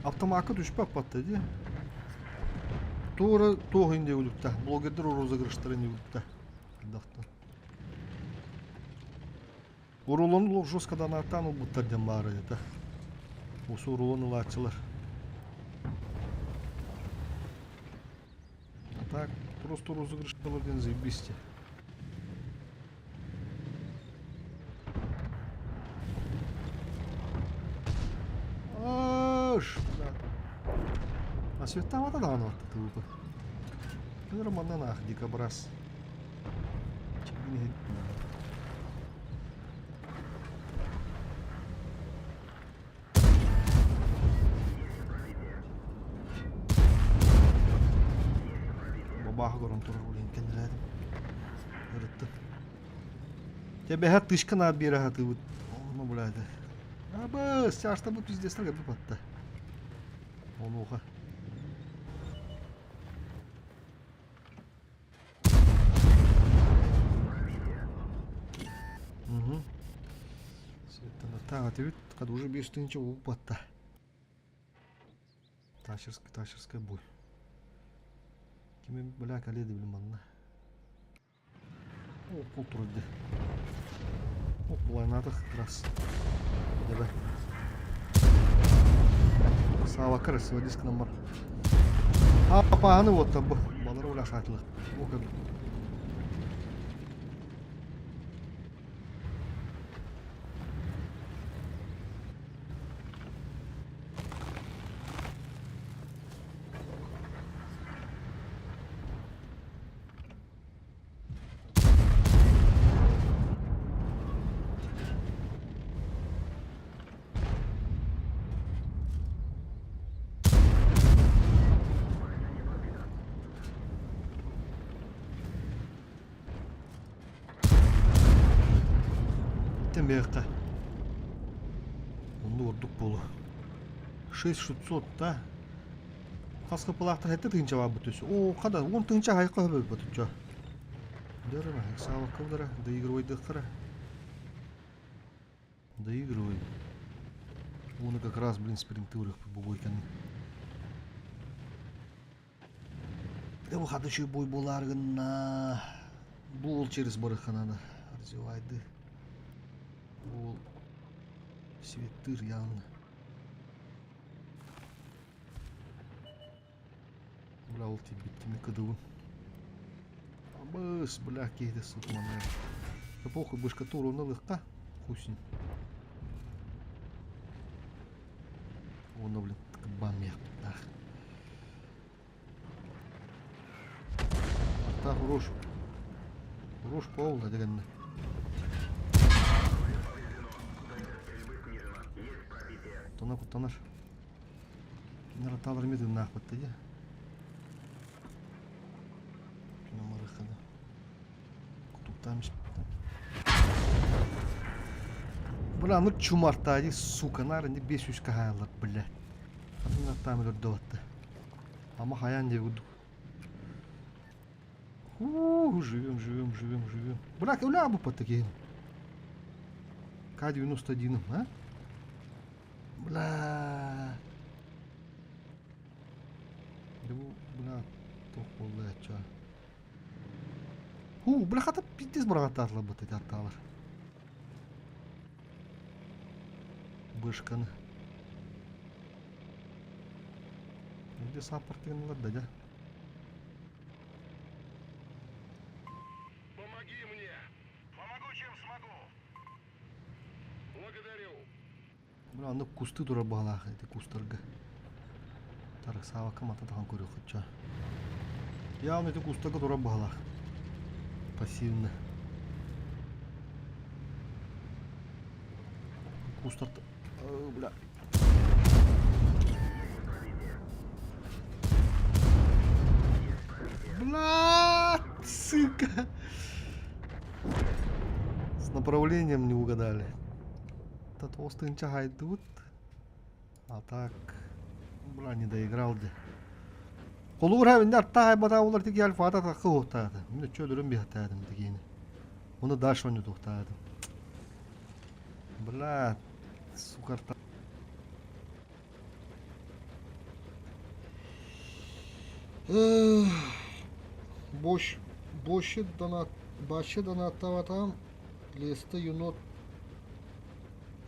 Автомакка түспэт батта дии. Туора туох иһин диэбиликта. Блогердар розыгрыштара диэбиликта. Хайдахтан. Урулун жестко данааттаан ылбыттар диэн баара это. Осы урулун ылааччылар. А так, просто розыгрышталар диэн заебись те. Аш, бля. А светтаамата даҕаны барта тыбыпы. Кэлэр манна наах дикобраз. Бабааһы көрөн турар улин кэннилээтим. Ырыттым. Тебэһэ тышка наар биэрэ сатыыбыт. Ону блядь. Абыс, чаашта бу пиздецтер кэлбит батта. Онуоха. Угу. Так, этибит хад уже 5 тысяча упатта. Ташерская, Ташерская бой. Кими бля каледи билим манна. О, пол турды. О, булайнатых раз. Давай. Сава красиво диск номер. А, пааны вот табы. Балар уля шатлы. О, как. Тэмиэххэ. Онно ордук буолуо. 6600 да. Хас кыпылаахтар хэттэ тыһыынча баабыт өссө. Оо, хада, 10 тыһыынча хайка хөбөлбөт чо. Дөрөмө, саалаккалара, доигрывайдыахтара. Доигрывай. Уону как раз, блин, спринты урыхпыт бу бой кэннэ. Да бу хата үчүгэй бой буолаар гынна. Бу через барыхха надо. Развивайды. Бу светтыр явно. Бля, ол тиийбиттими кыдыбын. Абыс, бля, киһитэ сытманар. Да похуй, бышка туруна лыхха. Хуй с ним. Уонна, блин, кыбаан миэхпиттаах. Аттаах уруш. Уруш буолла дегенне. Куттана куттанар. Кинилэр аттаалар эмиэ тыыннаахпыт дии. Күн Кутуктаан Бля, ну чумартади, сука, наар не 500 хаалар, бля. Атын аттаам өлөрдө Ама хаян деп курдук. Уу, живем, живем, живем, живем. Бля, уля бу такие. К-91, а? Бля. Бля, туох буолла чаа. Хуу, бля, хата пиздец быраҕаттаатылар быт аттаалар. Бышканы. Где саппорт гыналар да, дьэ. Помоги мне! Помогу, чем смогу! Благодарю! Бля, аны кусты турар баҕалаах ити кустарга. Тарыксаабакка мата тахан көрүөххүтча. Явно ити кустарга турар баҕалаах. Пассивно. Кустар... Бля. Бля, сука. С направлением не угадали. Татостынча хайдут. А так, бля, не доиграл де. Холур хәбинде артта хайбата олар тиги альфата тақы оқтады. Міне чөдірім бияқтадым дегені. Оны дальше оны тоқтадым. Бля, сука, Бош, боши донат, башы донаттаватам, лесте юнот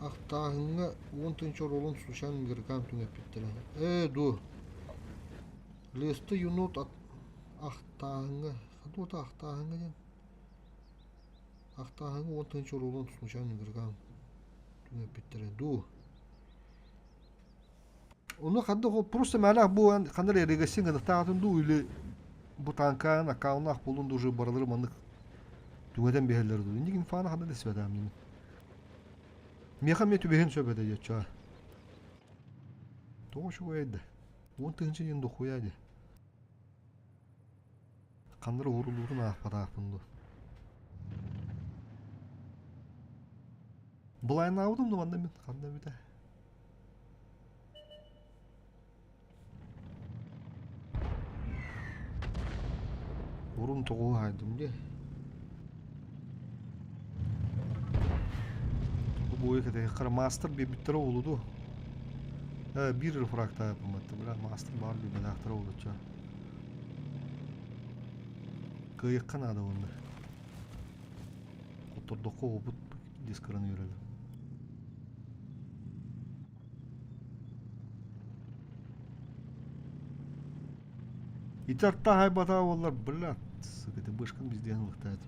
ахтааһыҥҥа уон тыһыынча оруолун сушан игрокам түҥэппиттэрэ. Ээ дуо, Лесте юнот ахтааһыҥҥа, ханна ахтааһыҥҥа диэн ахтааһыҥҥа уон тыһыынча оруолун сушан игрокам түҥэппиттэрэ дуу. Ону ханна просто мэлэх бу ханна эрэ регрессин гыныктаатын дуу или бу танкаан аккауннаах буолун дуу уже барылары маннык түҥэтэн биһэллэр дуу. Иннигин фаана ханна да сибэтаам Миэхэ эмиэ түбэһин сөп этэ диэччи. Тоҕо үчүгэй да. 10 000 диэн дохуя дии. Ханна эрэ уһурулуутун аахпатаахпын дуу. Былайнаабытым да манна мин ханна эбитэ. Урун тоҕуһу хаайдым дии. Бу буойу кэтэһиэххэ маастар биэрбиттэрэ уолу дуу. Э, биир рефрактаабыммат бля маастар баар биэрбэтээхтэрэ уолучча. Кыайыахха наада уонна. Хоттордоххо опыт дискаран үөрэлэр. Ити артаах айбатаа буоллар, бля, сука, ты бышкан биздиэн ылыктаат.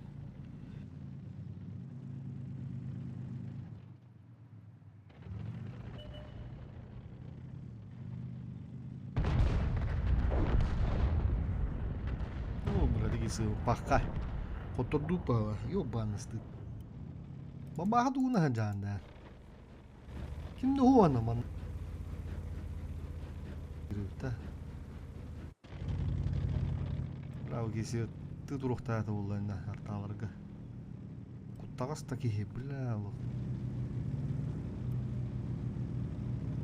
О, бля, дигисы пахка. Хоттордуу паҕа, ёбаный стыд. Бабааха тугуна сылдьаан Ким да уона ман. Браво киси ты туруктаата буллайна артааларга. Куттаҕас да киһи, бля,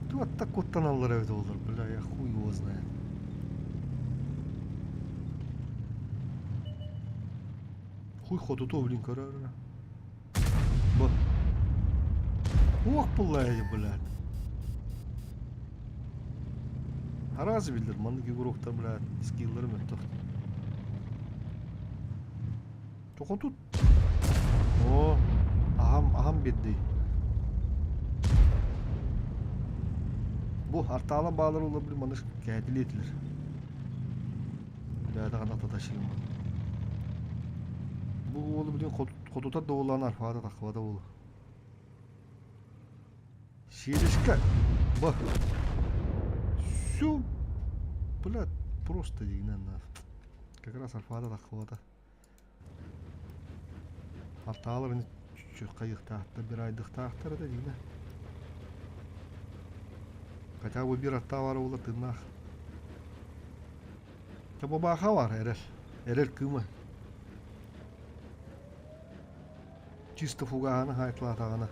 Туотта куттаналлар эбит олор, бля, я хуй его знает. Хуй хотуту, блин, көрөр. Бу. Ох, блядь, блядь. Араас биллэр, маннык игроктар, блядь, скиллары мөлтөх. Тохотут. О, аһам, аһам биэрдий. Бу артаала баалар олар блин маныш кээтилиэтилэр. Бля, даҕаны таташыым. Бу уолу блин хотутар да уоллаан арфаата таххыбата уолу. Сиэришка. Ба. Всё. Бля, просто дигинэн на. Как раз арфаата таххыбата. Артаалар ини хайыхтаахтар, бір айдыхтаахтар да дигинэ. Хотя бы биир аттаа баар буолла тыыннаах. Чэ бабааха бар эрэл. Эрэл кыыма. Чисто фугаһаны хаайтылаатаҕына.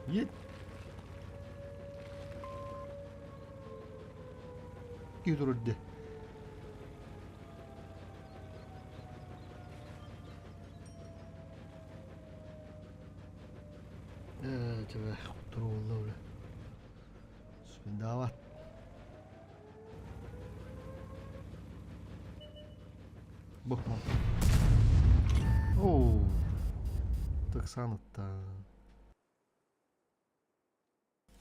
Едь. Киһи турар дии. Ээ, тебе куттуруолла бля. Спиндават. Бу. Оо. Тыксаныттан.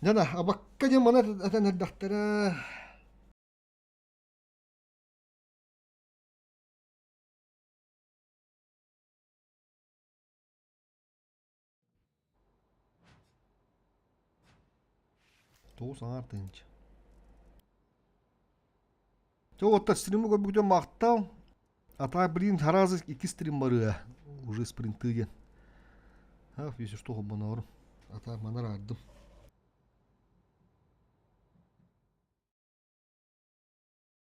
Дьэ абакка диэн маны этэн эрдэхтэрэ. Тоҕус аҥаар тыһыынча. Чэ уоттар стримы көрбүтүм махтал. А так, блин, сразу икки стрим барыа. Уже спринты диэн. А, если что, холбоноорум. А так, манар аардым.